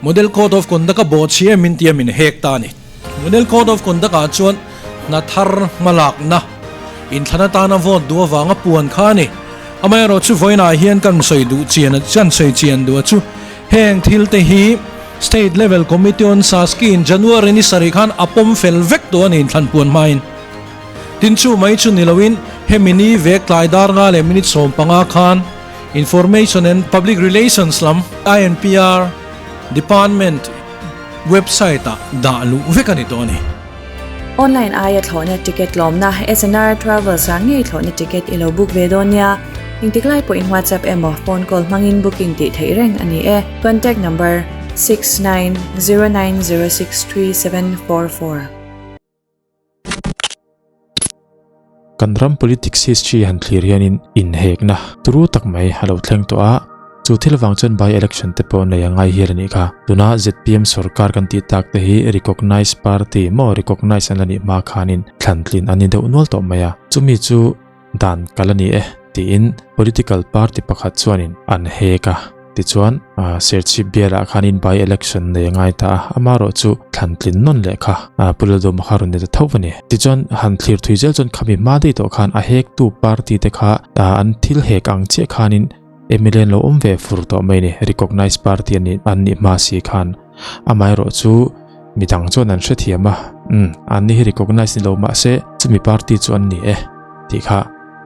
Model Code of Conduct a bawhchhi em in tia min hek ta a ni. Model Code of Conduct ah chuan hna thar hmalakna inthlan atana vote duh avanga puan kha a ni. Amaherawhchu vawiinah hian kan sawi duh chian kan sawi chian duh a chu heng thil te hi State Level Committee on SASCI in January ni sarih khan a pawm fel vek tawh a ni inthlan puan hmain. Tin chu mai chu ni loin hemi ni vek tlai dar nga leh minute 15 khan Information and Public Relations lam, INPR, Department website ah dah luh vek a ni tawh a ni. Online aia thlawhna ticket tlawmna SNR Travels ah ngei thlawhna ticket i lo book ve dawn nia. Engtik lai pawhin WhatsApp emaw phone call hmangin booking tih theih reng a ni e. Contact number, 6909063744. Kan ram politics history han thlir hianin inhekna turu tak mai a lo thleng tawh a, chu thil avang chuan by election te pawh nei a ngai hial a nih kha. Tuna zpm sorkar kan tih tak te hi recognise party maw recognise an la nih hma khanin thlantlin an ni deuh nual tawh mai a, chumi chu dan kal a ni e tiin political party pakhat chuanin an hek a. Tichuan, Serchhip bialah khanin by election nei a ngai ta a, amaherawh chu thlan tlin nawn leh kha Pu Lalduhma kha rawn ni ta tho a ni. Tichuan, han thlir thui zel chuan khami hma daih tawh khan a hektu party te kha an thil hek ang chiah khanin mla an lo awm ve fur tawh mai a ni, recognise party an nih hma si khan. Amaherawh chu midang chuan an hrethiam a, umm, anni hi recognise ni lo mahse chumi party chu an ni e tih kha.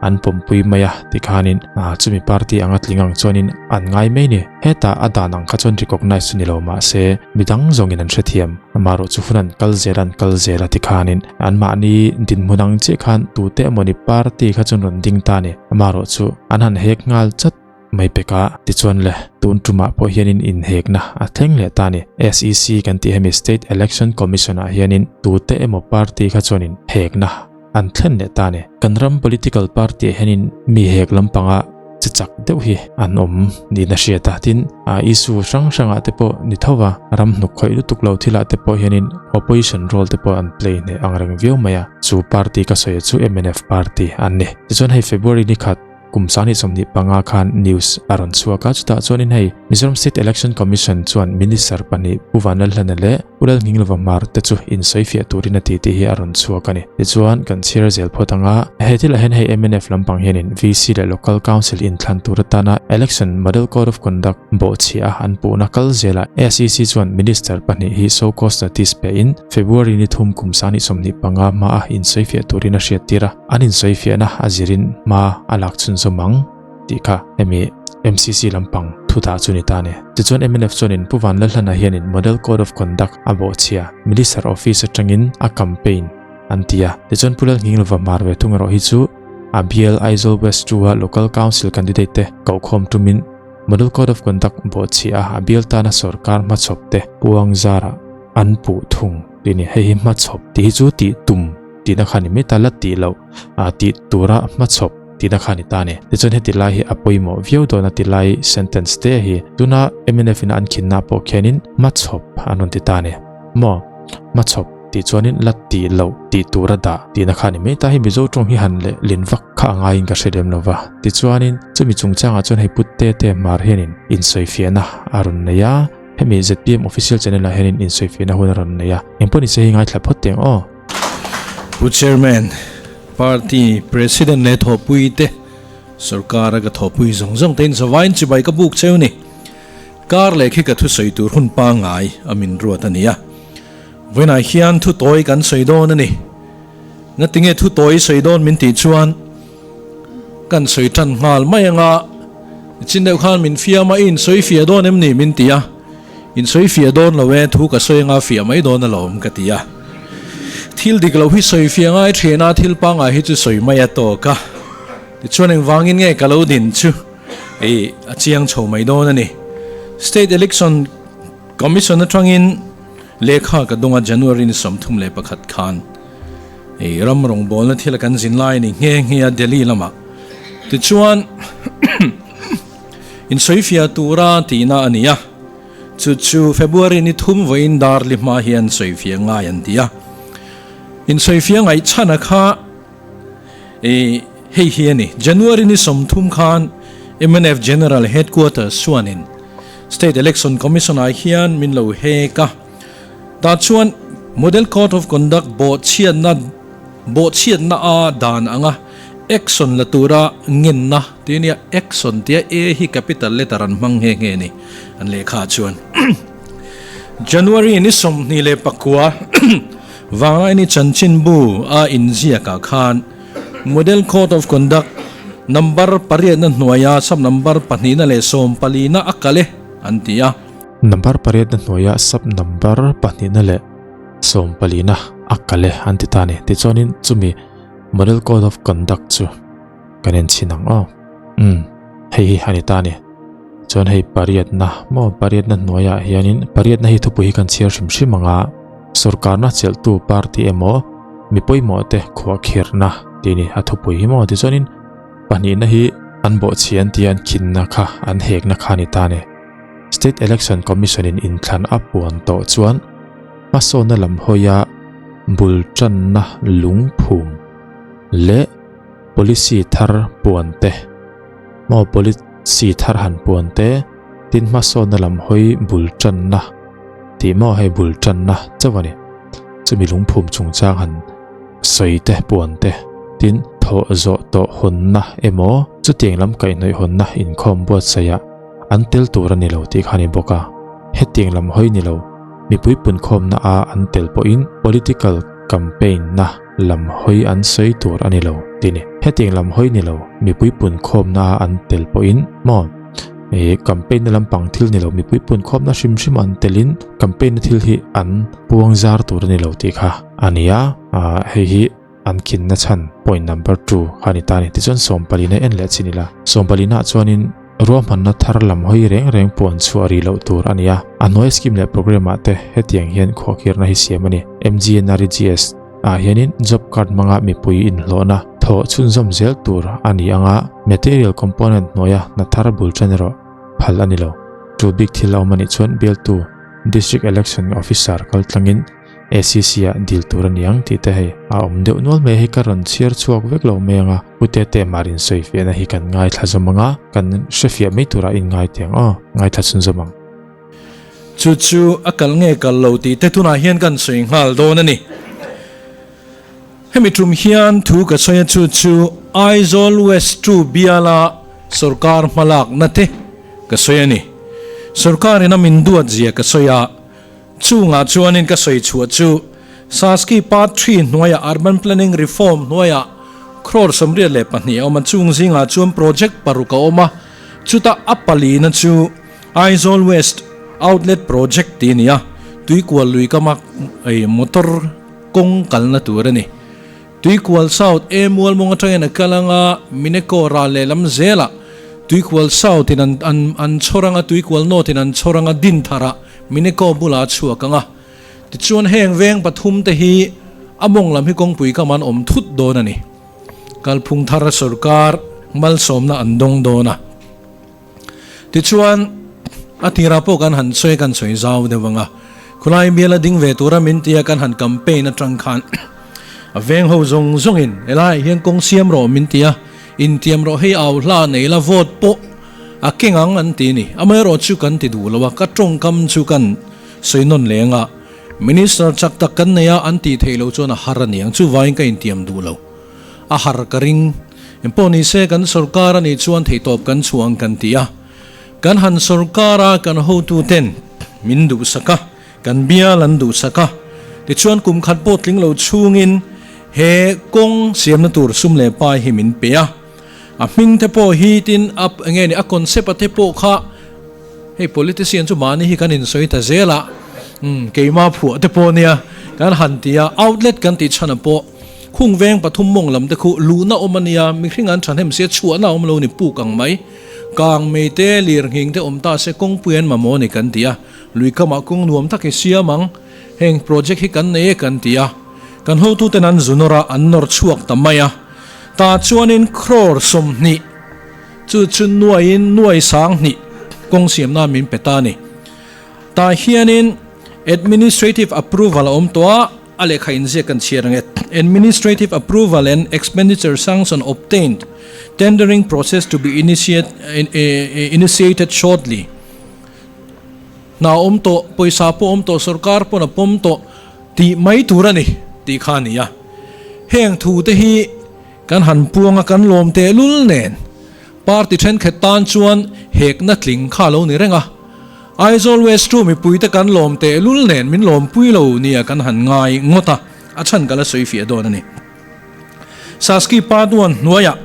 An pawmpui mai a tikhanin chumi party anga tling ang chuanin an ngai mai ni. Hetah a dan ang kha chuan recognise chu ni lo mahse midang zawngin an hrethiam. Amaherawh chu hun an kal zel an kal zel a tikhanin anmahni dinhmun ang chiah khan tute emawni party kha chuan rawn ding ta a ni. Amaherawh chu an han hek nghal chat mai pek a tichuan le tun tumah pawh hianin inhekna a thleng leh ta a ni. SEC kan tih hemi State Election Commission ah hianin tute emaw party kha chuanin hekna an thlen leh ta a ni. Kan ram political party ah hianin mi hek lampanga che chak deuh hi an awm niin a hriat a, tin issue hrang hrangah te pawh ni tho va, ram hnuk khawih lutuk lo thilah te pawh hianin opposition role te pawh an play hneh ang reng viau mai a, chu party ka sawi chu mnf party an ni. Tichuan hei February ni khat Kum 2025 khan news a rawn chhuak a, chutah chuanin hei Mizoram State Election Commission chuan Minister pahnih Pu Vanlalhlana leh Pu Lalnghinglova Hmar te chu insawifiah turin a ti tih hi a rawn chhuak a ni. Tichuan kan chhiar zel phawt ang a, he thilah hian hei mnf lampang hianin VC leh Local Council inthlan tur atana Election Model Code of Conduct bawhchhiah a an puhna kal zelah SEC chuan Minister pahnih hi show cause notice pehin February ni thum kum 2025 hmaa insawifiah turin a hriattir a. An insawifiahna a zirin hma a lak chhunzawm ang tih kha hemi MCC lampang thu dah chu ni ta a ni. Tichuan mnf chuanin Pu Vanlalhlana hianin Model Code of Conduct a bawhchhia Minister Office atangin a campaign an ti a. Tichuan Pu Lalnghinglova hmar ve thung erawh hi chu a bial Aizawl West 2-a Local Council candidate te kohkhawm tumin Model Code of Conduct bawhchhia a bial tana sorkar hmachhawp te puang zarah an puh thung tih a ni. Hei hi hmachhawp tih hi chu tih tum tihna kha ni mai ta la tih loh ah tih tura hmachhawp tihna kha ni ta a ni. Tichuan heti lai hi a pawimawh viau dawn a ti lai sentence te hi tuna mnf in a an khinna pawh khianin hmachhawp an rawn ti ta a ni. Maw hmachhawp tih chuanin la tih loh tih tura dah tihna kha ni mai ta hei Mizo tawng hi han leh lin vak kha a ngaiin ka hre lem lo va. Tichuanin chumi chungchangah chuan hei Putte te Hmar hianin insawifiahna a rawn nei a. Hemi zpm official channel ah hianin insawifiahna hun a rawn nei a, engpawh nise hi ngaithla phawt teh ang aw. Pu Chairman, Party President leh thawhpui te, Sorkar a ka thawhpui zawng zawng te in zavaiin chibai ka buk cheu ni. Kar leh khi ka thusawi tur hun pangngai a min ruat a ni a. Vawiinah hian thu tawi kan sawi dawn a ni. Ngatinge thu tawi sawi dawn min tih chuan kan sawi tan nghal mai anga chin deuh khan min fiam a, i insawi fiah dawn em ni min ti a, insawi fiah dawn lo e, thu ka sawi anga fiah mai dawn alawm ka ti a. Thil dik lo hi sawi fiah ngai thin a, thil pangngai hi chu sawi mai a tawk a. Tichuan engvangin nge ka lo din chu ei a chiang chho mai dawn a ni. State Election Commission atangin lehkha ka dawng a January ni 31 khan. Ei ram rawngbawlna thil a kan zin lai a ni nghe nghe a Delhi lamah. Tichuan insawifiah tura tihna a ni a, chu chu February ni thum vawiin dar li hma hian sawifiah ngai an ti a. Insawifiah ngaihchhana kha ei hei hi a ni, January ni 30 khan mnf General Headquarters chuanin. State Election Commission ah hian min lo hek a. Tah chuan Model Code of Conduct bawhchhiatna bawhchhiatna a dan anga action la tura ngenna tih a nia, action tia A hi capital letter an hmang nghe nghe a ni an lehkha ah chuan. January ni 29 Vanglaini chanchinbu a inziak ah khan Model Code of Conduct number pariatna hnuaia sub number pahnihna leh sawmpalina a kal e an ti a. Number pariatna hnuaia sub number pahnihna leh sawmpalina a kal e an ti ta a ni. Tichuanin chumi Model Code of Conduct chu kan en chhin ang aw. Umm hei hi a ni ta a ni. Chuan hei pariatna maw pariatna hnuaiah hianin pariatna hi thupui hi kan chhiar hrim hrim ang a, sorkarna chelhtu party emaw mi pawimawh te khuahkhirhna tih a ni a thupui hi maw tichuanin pahnihna hi an bawhchhiah an tia an khinna kha an hekna kha a ni ta a ni. State Election Commission in inthlan a puan tawh chuan hmasawnna lam hawia bul tanna lungphum leh policy thar puan te maw policy thar han puan te tin hmasawnna lam hawi bul tanna tih maw hei bul tanna chauh a ni chumi lungphum chungchang han sawi te puan te tin thawh zawh tawh hawnna emaw chutiang lam kaihhnawih hawnna inkhawm buatsaih ah an tel tur a ni lo tih kha a ni bawk a hetiang lam hawi ni lo mipui punkhawmna a an tel pawhin political campaign na lam hawi an sawi tur a ni lo tih ni. Hetiang lam hawi ni lo, mipui punkhawmna a an tel pawhin maw ih campaign na lampang thil ni lo, mipui punkhawmna hrim hrim an telin campaign na thil hi an puang zar tur a ni lo tih kha a ni a, ah hei hi an khinna chhan point number two kha a ni ta a ni. Tichuan sawmpalina en leh chin ila, sawmpalina ah chuanin ruahmanna thar lam hawi reng reng puan chhuah rih loh tur a ni a, a hnuai scheme leh programme ah te hetiang hian khuahkhirna hi siam a ni. MGNREGS. Ah hianin job card hmanga mipui inhlawhna thawh chhunzawm zel tur a ni anga material component hnuaia hna thar bul tan erawh phal a ni lo. Tul bik thil a awm a nih chuan bialtu District Election Officer kaltlangin ACC ah dil tur a ni ang tih te hei a awm deuh nual mai a, hei ka rawn chhiar chhuak vek lo mai anga Pu Tete mar insawifiahna hi kan ngaithla zawm anga kan hrefiah mai turah inngai teh ang aw, ngaithla chhunzawm ang. Chu chu a kal nge kal lo tih te tunah hian kan sawi nghal dawn a ni. Hemi tum hian thu ka sawi a chu chu Aizawl West two biala sorkar hmalakna te ka sawi a ni. Sorkarin a min duat zia ka sawi a, chungah chuanin ka sawi chhuah chu Saski Part Three hnuaiah Urban Planning Reform hnuaiah crore 82 a awm a, chung zingah chuan project paruk a awm a, chutah a palina chu Aizawl West Outlet Project tih a ni a, Tuikual lui kama ei motor kawng kalna tur a ni. Tuikual South e Mualmawng atangin a kal anga Mineko ral lehlam zelah Tuikual South in an an an chhawr anga Tuikual North in an chhawr anga Dintharah Mineko bulah a chhuak anga. Tichuan heng veng pathum te hi a mawng lam hi kawngpui kama an awm thut dawn a ni. Kalphung thar sorkar malsawmna an dawng dawn a. Tichuan, a tirah pawh kan han sawi kan sawi zau deuh ang a, khulai biala ding ve tura min tia kan han campaign atang khan a veng ho zawng zawngin helaiah hian kawng siam rawh min ti a, intiam rawh hei au hla nei la vote pawh a keng ang an ti a ni. Amaherawh chu kan ti duh lo a, ka tawngkam chu kan sawi nawn leng a, Minister chak tak kan nei a an tih theih loh chuan a har a ni ang, chuvangin ka intiam duh lo. A har ka ring. Engpawh ni se kan sorkar a nih chuan theihtawp kan chhuah ang kan ti a. Kan han sorkar a kan hotu ten min duhsak a, kan bial an duhsak a. Tichuan kum khat pawh tling lo chhungin he kawng siamna tur sum leh pai hi min pe a. A hming te pawh hi tin a enge ni a concept a te pawh kha hei politician chu mahni hi kan insawi ta zel a, umm keimah phuah te pawh nia kan han ti a, outlet kan tih chhan a pawh. Khung veng pathum mawng lam te khu luhna awm a nia, mihring an thahnem sia chhuahna a awm lo ni puk ang mai. Kang mei te, lir nghing te awm ta se kawngpui an mamawh a ni kan ti a, lui kamah kawng nuam tak hi siam ang, heng project hi kan nei e kan ti a, kan hotuten an zu nawr a, an nawr chhuak ta mai a. Tah chuanin crore 20 chu chu nuaiin nuai 2000 kawng siamna min pe ta a ni. Tah hianin administrative approval a awm tawh a. A lehkha inziak kan chhiar ang e. Administrative approval and expenditure sanction obtained, tendering process to be initiated shortly. Hna awm tawh, pawisa pawh awm tawh, sorkar pawn a pawm tawh tih mai tur a ni tih kha a ni a. Heng thu te hi kan han puang a, kan lawm tehlul nen party thenkhat tan chuan hekna tling kha a lo ni reng a. Aizawl West chu mipuite kan lawm tehlul nen min lawmpui lo nia kan han ngai ngawt a, a chhan ka la sawi fiah dawn a ni. Saski pa duan hnuaiah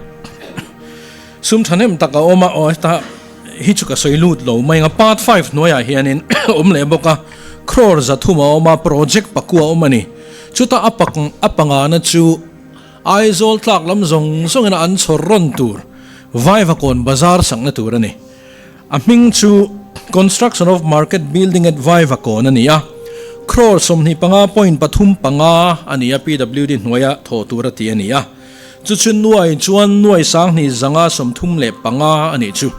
sum thahnem tak a awm a, aw heta hi chu ka sawi lut lo mai ang a, part five hnuaiah hianin awm leh bawk a, crore 300 a awm a, project pakua a awm a ni. Chuta a pak a pangana chu Aizawl tlak lam zawng zawngin a an chhawr rawn tur Vaivakawn bazar sakna tur a ni. A hming chu Construction of Market Building at Vaivakawn a ni a, crore 25 point pathum panga a ni a, PWD hnuaia thawh tur a ti a ni a, chu chu nuai chuan nuai 2535 a nih chu.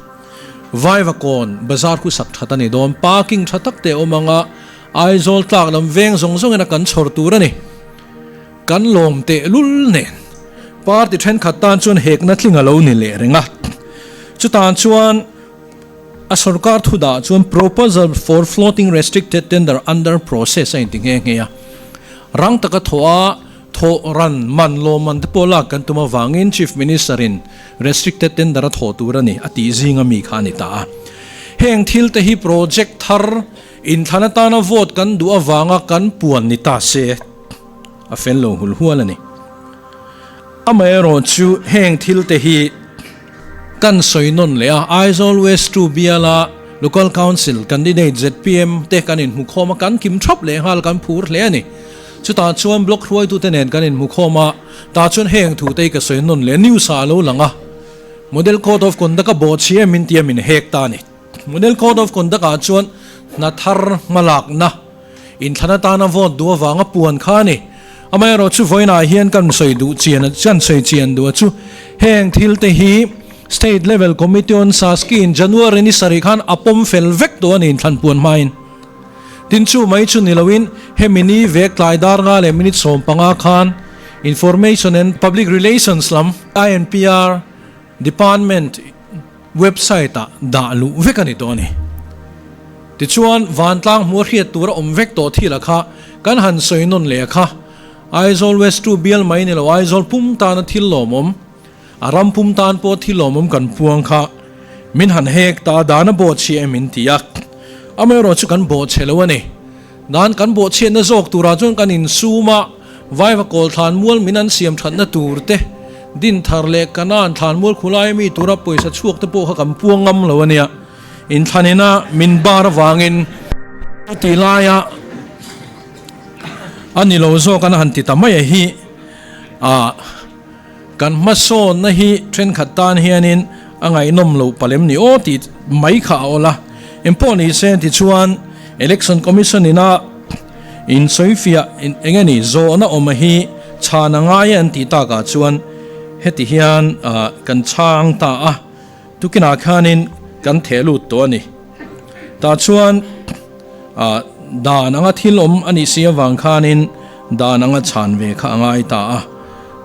Vaivakawn bazar khu sak that a ni dawn, parking tha tak te a awm ang a, Aizawl tlak lam veng zawng zawngin a kan chhawr tur a ni. Kan lawm tehlul nen party thenkhat tan chuan hekna tling a lo ni leh reng a. Chutan chuan a sorkar thu dah chuan proposal for floating restricted tender under process a inti nghe nghe a. Rang taka thawh a, thawh ran man lawmman te pawh lak kan tum avangin Chief Minister in restricted tender a thawh tur a ni a tih zinga mi kha a ni ta a. Heng thil te hi project thar inthlan atana vote kan duh avanga kan puan ni ta se. A fel lo hul hual a ni. Amaherawh chu heng thil te hi kan sawi nawn leh a, Aizawl West 2 biala Local Council Candidate zpm te kan inhmu khawm a, kan kim thap leh nghal kan phur hle a ni. Chutah chuan Block hruaitute nen kan inhmu khawm a, tah chuan heng thu te hi ka sawi nawn leh a, news ah a lo lang a, Model Code of Conduct a bawhchhi em inti a min hek ta a ni. Model Code of Conduct ah chuan hna thar hmalakna Inthlan atana vote duh avanga puan kha a ni. Amaherawh chu vawiinah hian kan sawi duh chian a, kan sawi chian duh a chu heng thil te hi State Level Committee on Saski in January ni sarih khan a pawm fel vek tawh a ni inthlan puan hmain. Tin chu mai chu ni loin hemi ni vek tlai dar nga leh minute 15 khan Information and Public Relations lam, INPR, Department website ah dah luh vek a ni tawh a ni. Tichuan, vantlang hmuh a hriat tur a awm vek tawh thil a kha kan han sawi nawn leh a kha. Aizawl West 2 bial mai ni lo Aizawl pum tana thil lawmawm, a ram pum tan pawh thil lawmawm kan puang kha min han hek ta a, dan a bawhchhia em min ti a. Amaherawh chu kan bawhchhe lo a ni. Dan kan bawhchhiatna zawk turah chuan kan insum a, Vaiva kawl thlanmual min an siam thatna tur te, Dinthar leh Kanan thlanmual khulai ami tura pawisa chhuak te pawh kha kan puang ngam lo a nia. Inthlanina min bar avangin chuti laia a ni lo zawk an han ti ta mai a hi a kan hmasawnna hi thenkhat tan hianin a ngaihnawm loh palem ni aw tih mai kha a awl a. Engpawh ni se tichuan Election Commission ina Insawifiah eng nge ni zawhna awm hi chhan a ngai an tih takah chuan heti hian kan chhang ta a, tukinah khanin kan theh lut tawh a ni. Tah chuan dan anga thil awm a nih si avang khanin dan anga chhan ve kha a ngai ta a.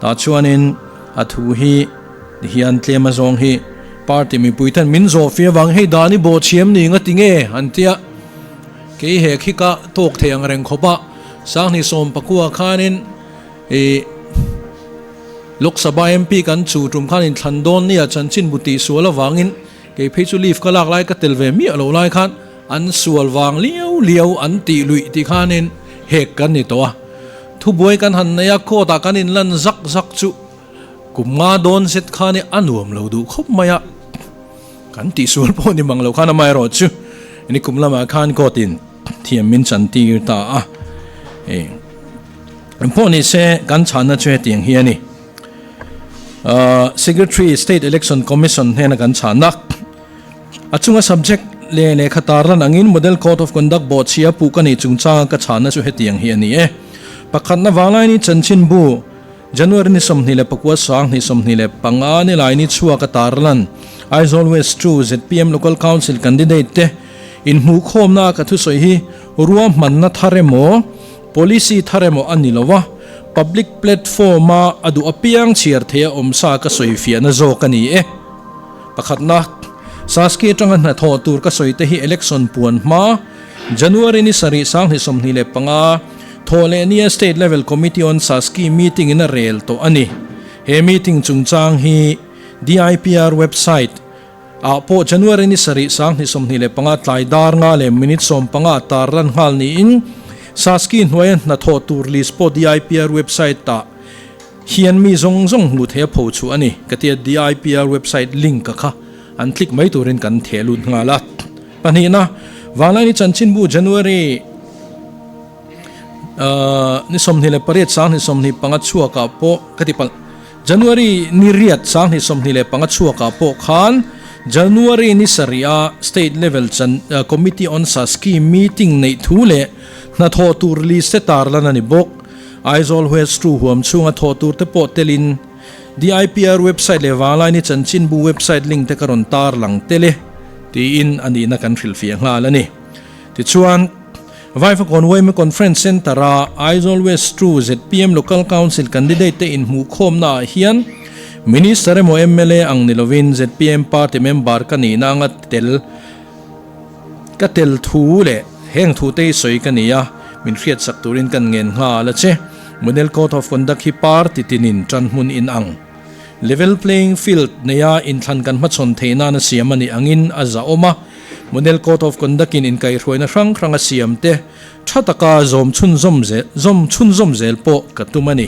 Tah chuanin a thu hi tihian tlem azawng hi party mipuiten min zawhfiah avang hei dan i bawhchhiam ni nga ti nge an tia. Kei he khi ka tawk thei ang reng khawp a, 2019 khanin ih Lok Sabha MP kan chu tum khan inthlan dawn nia chanchinbu tih sual avangin kei phei chu leave ka lak lai ka tel ve miah lo lai khan an sual vang liau liau an tih luih tih khanin hek kan ni tawh a. Thubuai kan han nei a, court ah kan inlan zak zak chu kum nga dawn zet khan i a nuam lo duh khawp mai a. Kan tihsual pawh ni mang lo khan amaherawh chu ni kum lamah khan court in thiam min chan tir ta a. Engpawh ni se kan chhanna chu hetiang hi a ni. Secretary State Election Commission hnena kan chhanna a chunga subject leh lehkha tarlan angin Model Code of Conduct bawhchhia puh ka nih chungchanga ka chhanna chu hetiang hi a ni e. Pakhatna vanglaini chanchinbu January ni 29 2025 ni lai ni chhuak a tarlan Aizawl West 2 zpm Local Council Candidate te inhmuhkhawmna a ka thusawi hi ruahmanna thar emaw policy thar emaw a ni lo a, public platform a a duh apiang chhiar theih a awm sa ka sawi fiahna zawk a ni e. Pakhatna, Saski atanga hnathawh tur ka sawi te hi election puan hma. January ni sarih 2025, Thawhlehnia State Level Committee on Saski meeting in a rel tawh a ni. He meeting chungchang hi DIPR website ah pawh January ni sarih 2025 tlai dar nga leh minute 15 tar lan nghal niin Saski hnuaia hnathawh tur list pawh DIPR website ah hian mi zawng zawng hmuh theih a pho chhuah a ni ka tia DIPR website link a kha an click mai turin kan theh lut nghal a. Pahnihna, Vanlaini chanchinbu January ni 28 2025 chhuakah pawh ka ti palh. January ni riat 2025 chhuakah pawh khan January ni sarih-a State Level Committee on Saski meeting neih thu leh hnathawh tur list te tarlan a ni bawk. Aizawl West Ru huam chhunga thawh tur te pawh telin DIPR website leh Vanglaini chanchinbu website link te ka rawn tarlang tel e tiin a nihna kan hrilhfiah nghal a ni. Tichuan, Vaifakawn Yma Conference Centre-a Aizawl West Ru zpm Local Council candidate te inhmuhkhawmna ah hian Minister emaw mla ang ni lovin zpm party member ka nihna anga tel ka tel thu leh heng thu te hi sawi ka ni a, min hriatsak turin kan ngen nghal a che. Model Code of Conduct hi party tinin tanhmun in ang. Level playing field neia inthlan kan hmachhawn theih nana siam a nih angin a zahawm a, Model Code of Conduct-in inkaihhruaina hrang hranga siam te tha taka zawm chhunzawm zel zawm chhunzawm zel pawh ka tum a ni,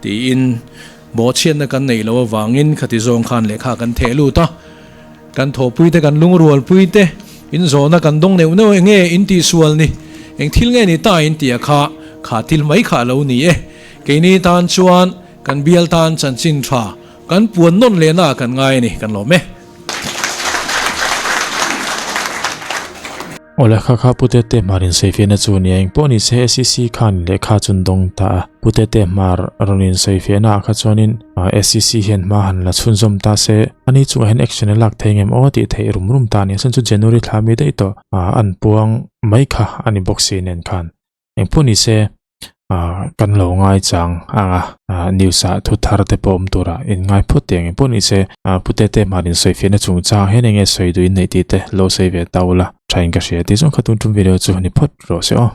tiin bawhchhiatna kan neih loh avangin khati zawng khan lehkha kan theh lut a. Kan thawhpui te, kan lungrualpui te, in zawhna kan dawng neuh neuh enge in tihsual ni, eng thil nge ni ta in tih a kha, kha thil mai kha a lo ni e. Keini tan chuan Kan bial tan chanchin tha kan puan nawn lehna ah kan ngai a ni, kan lawm e. Awle kha kha Pu Tete Hmar in sawifiahna chu nia eng pawh ni se SEC khan lehkha chun dawng ta a, Pu Tete Hmar rawn in sawifiahna ah kha chuanin SEC hian hma han la chhunzawm ta se ani chungah hian action a lak thei ngem aw tih theih rum rum ta a ni, a chhan chu January thla mi daih tawh an puang mai kha a ni bawk si nen khan. Engpawh ni se ah kan lo ngai chang ang a ah news ah thu thar te pawh awm turah in ngai phawt teh ang engpawh ni se ah pute te hman in sawi fiahna chungchang hian enge sawi duh in neih tih te lo sawi ve ta ula tha in ka hria tih zawng kha tun tum video chu ni phawt rawh se aw.